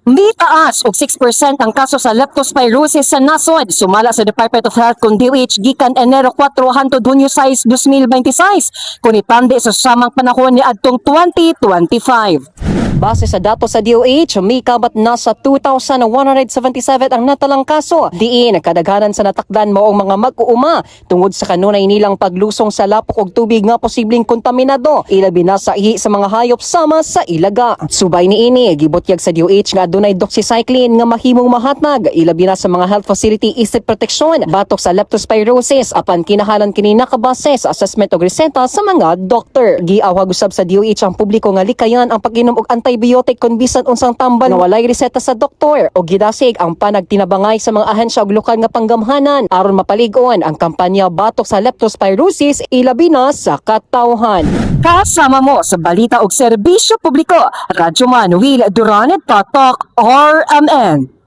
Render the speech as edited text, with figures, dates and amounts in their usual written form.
Mitaas og 6% ang kaso sa leptospirosis sa nasod. Sumala sa Department of Health kung DOH gikan Enero 4 hangtod Hunyo 6, 2026 kung ipandi sa samang panahon ni adtong 2025. Base sa datos sa DOH, mikabat na sa 2,177 ang natalang kaso. Diin, kadaghanan sa natakdan mao ang mga mag-uuma tungod sa kanunay nilang paglusong sa lapok og tubig nga posibleng kontaminado, ilabi na sa ihi sa mga hayop sama sa ilaga. Subay niini, gibutyag sa DOH nga adunay doxycycline nga mahimong mahatag, ilabi na sa mga health facility isip proteksyon batok sa leptospirosis, apan kinahalan kini nakabase sa assessment og reseta sa mga doktor. Giawhag usab sa DOH ang publiko nga likayan ang pag-inom og antibiotic kon bisan unsang tambal nga walay reseta sa doktor o gidasig ang panagtinabangay sa mga ahensya og lokal nga panggamhanan aron mapalig-on ang kampanya batok sa leptospirosis, ilabi na sa katawhan. Kasama mo sa balita og serbisyo publiko, Radyo Manuel Duran, Tatak RMN.